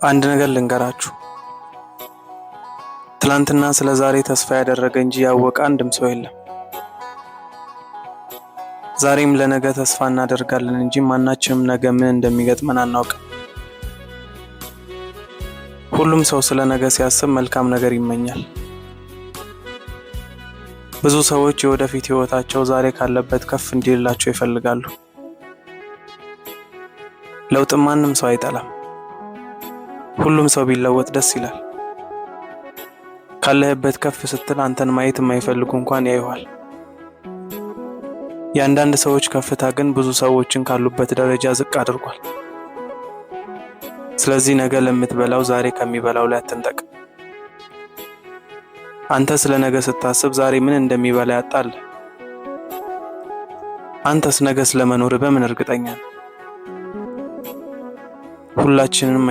አንድ ነገር ልንገራችሁ። ትላንትና ስለ ዛሬ ተስፋ ያደረገ እንጂ ያወቀ አንድም ሰው የለም። ዛሬም ለነገ ተስፋ እናደርጋለን እንጂ ማናችንም ነገ ምን እንደሚገጥመን አናውቅም። ሁሉም ሰው ስለ ነገ ሲያስብ መልካም ነገር ይመኛል። ብዙ ሰዎች የወደፊት ሕይወታቸው ዛሬ ካለበት ከፍ እንዲልላቸው ይፈልጋሉ። ለውጥም ማንም ሰው አይጠላም። ሁሉም ሰው ቢለወጥ ደስ ይላል። ካለህበት ከፍ ስትል አንተን ማየት የማይፈልጉ እንኳን ያዩሃል። የአንዳንድ ሰዎች ከፍታ ግን ብዙ ሰዎችን ካሉበት ደረጃ ዝቅ አድርጓል። ስለዚህ ነገ ለምትበላው ዛሬ ከሚበላው ላይ አትንጠቅ። አንተ ስለ ነገ ስታስብ ዛሬ ምን እንደሚበላ ያጣል። አንተስ ነገ ስለመኖርህ በምን እርግጠኛ ነህ? ሁላችንንም